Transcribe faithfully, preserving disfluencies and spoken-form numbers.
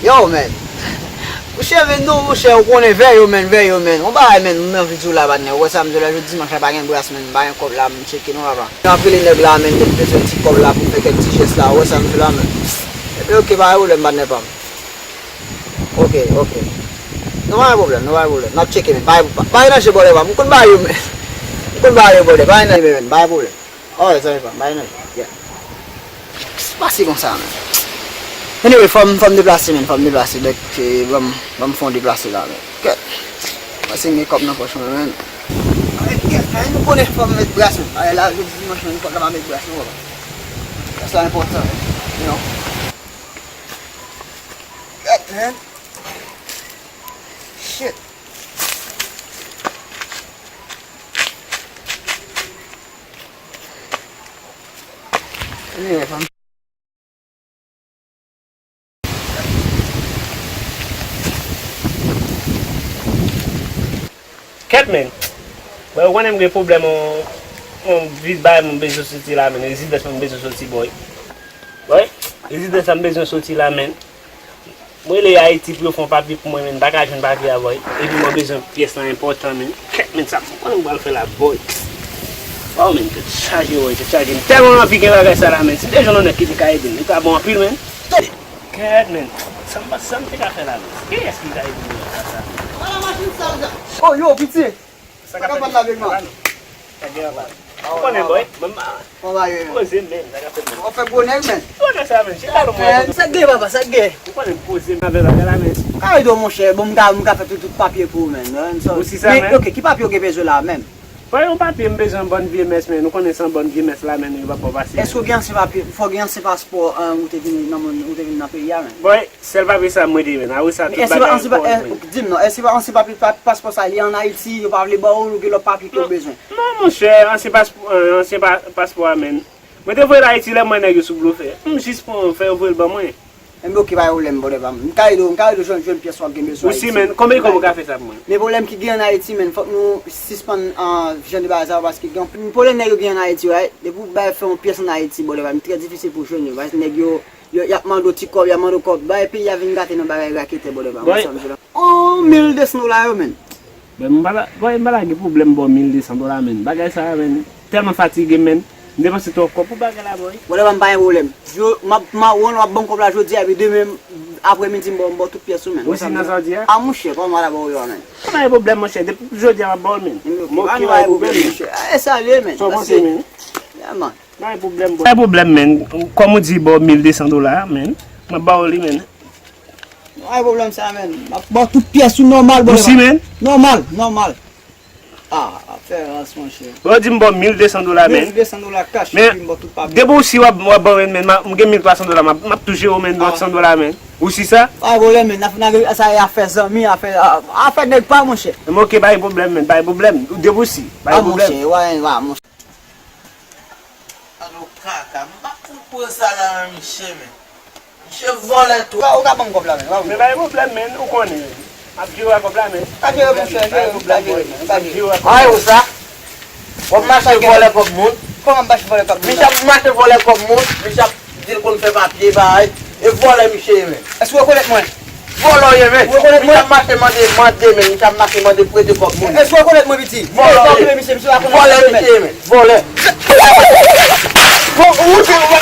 Yo, man. Monchè, men non, monchè, ou konnen, vè yo, man, vè yo, man. Yon bagay, man, m nan vi di w la, patnè. Ou wè sa m di w la, jodi dimanch la, pa gen bras, man, m pa gen kòb la, m tcheke non, papa. M ap rele nèg la, man, li bezwen ti kòb la pou fè kèk ti jès la, ou wè sa m di w la, man. Epi, oke, pa gen pwoblèm, patnè pa m. Oke, oke. Non, pa gen pwoblèm, non, pa gen pwoblèm. N ap tcheke, man. Pa, pa, pa gen danje, brother, pa m. M konn bagay yo, man. M konn bagay yo, brother. Pa gen danje, man. Pa gen pwoblèm. Oh, zanmi pa m, bay nan. Yeah. Pase konsa, man. Anyway, fò m, fò m deplase, man, fò m deplase. Donk, eh, ban m, ban m fè yon deplase la, man. Kèt. Pase m gen kòb nan pòch mwen, man. Alright, yes, man, nou konnen fò m met bras, man. Alright, la, jodi dimanch, man, fò m met bras, man, papa. Sa enpòtan, man. You know. Kèt, man. Shit. Anyway, fam. Kèt, men. Mwen, ou konnen m gen pwoblèm, on, on vit bay mwen bezwen soti la, men. Rezidans mwen bezwen soti, boy. Boy, rezidans la m bezwen soti la, men. Mwen rele Ayiti pou yo fè yon papye pou mwen, men m pa ka jwenn papye a, boy. Epi mwen bezwen pyès lan enpòtan, men. Kèt, men, sa m konnen m pral fè la, boy. Waw, men, tèt chaje, boy, tèt chaje. M tèlman anvi gen bagay sa la, men. Si te jwenn yon nèg ki te ka ede m, li ta bon anpil, men. Kèt, men. Sa m pa, sa m te ka fè la, men. Kiyès ki ka ede m nan sa? Oh, yo, piti. Sa k ap fèt la, big man? Sa gen anba. Ou konnen, boy. Mwen, mwen, mwen poze, men. Sa k ap fèt, men? Ou fè gwo nèg, men. Ou konnen sa, men. Chita lò, mwen. Sa k gen, papa, sa k gen? Ou konnen m poze, men, avè bagay la, men. Ka ede w, monchè. Bon, m ka, m ka fè tout, tout papye pou ou, men. Ou si sa, men? Ok, ki papye w gen bezwen la, men? Boy, yon papye m bezwen, bòn vye mès, men. Ou konnen san bòn vye mès la, men, yo p ap ba w pase. Èske w gen ansyen papye? Fò w gen ansyen paspò, an, ou te vin nan, ou te vin nan peyi a, men. Boy, sèl papye sa m rete, men. Apre sa, tout bagay an kò, men. Di m non, èske pa ansyen papye pa, paspò sa, li an Ayiti, yo pa vle ba w, ou gen lòt papye ke w bezwen? Non, monchè, ansyen paspò, ansyen pa, paspò a, men. Mwen te voye l Ayiti lè m wè nèg yo sou blofè. M jis pran, fè yo voye l ban mwen. Enben, ok, pa gen pwoblèm, brother pa m. M ka ede w, m ka ede w jwenn, jwenn pyès w ap gen bezwen Ayiti. Ou si, men, konbyen kòb ou ka fè sa pou mwen? Men pwoblèm ki gen an Ayiti, men, fòk nou sispann, ah, jan de bagay sa yo, paske gen anpil pwoblèm nèg yo gen an Ayiti, right? Depi w bay fè yon pyès an Ayiti, brother pa m, trè difisil pou jwenn yo, paske nèg yo, yo, y ap mande w ti kòb, y ap mande w kòb, bay peyi a vin gate nan bagay raketè, brother pa m, ou sa m di la. Oh, mil de san dola yo, men. Bon, m pa la, bon, m pa la gen pwoblèm ba w mil de san dola, men. Bagay sa a, men, tèlman fatige m, men. M depanse twòp kòb pou bagay la, boy. Whatever, m pa gen pwoblèm. Yo, m ap, m ap, w ap ban m kòb la jodi a, epi demen, aprèmidi, m ba w, m ba w tout pyès ou, men. Ou si nan sa w di a? A, monchè, kòman m ap ba w yo a, men? Pa gen pwoblèm, monchè. Depi jodi a, m ap ba w, men. M ok, pa gen pwoblèm, monchè. E sa l ye, men. Sa w panse, men? Yeah, man. Pa gen pwoblèm, bro. Pa gen pwoblèm, men. Kòm ou di, ba w mil de san dola, men. M ap ba w li, men. Pa gen pwoblèm sa, men. M ap ba w tout pyès ou nòmal, bro. Ou si, men? Nòmal, nòmal. Ah, afè rans, monchè. Bro, di m ba w mil de san dola, men. Mil de san dola cash, epi m ba w tout papye. Depi ou si w ap, w ap ban mwen, men, m gen mil twa san dola, m ap, m ap tou jere w, men, lòt san dola, men. Ou si sa? Pa gen pwoblèm, men. N ap, n ap, sa e afè zanmi, afè, afè nèg pa, monchè. Men ok, pa gen pwoblèm, men, pa gen pwoblèm. Depi ou si, pa gen pwoblèm. Ah, monchè, wa, wa, monchè. Alo kaka, m pa konn pran sa la nan miche, men. Miche vòlè tou. Ou ka ban m kòb la, men. Men pa gen pwoblèm, men, ou konnen. M ap jere w a kòb la, men. Pa jere, monchè, jere, pa jere, pa jere. Ay, ou sa? W ap mache vòlè kòb moun? Kòman m mache vòlè kòb moun? Miche ap mache vòlè kòb moun, miche ap di l konn fè papye, bay. E vòlè miche ye, men. Èske w rekonèt mwen? Vòlè w ye, men. Ou rekonèt mwen? Miche ap mache mande, mande, men. Miche ap mache mande prete kòb moun. Èske w rekonèt mwen, piti? Vòlè w ye. Vòlè miche, miche pa konn. Vòlè miche ye, men. Vòlè. Bon, ou, ou, ou,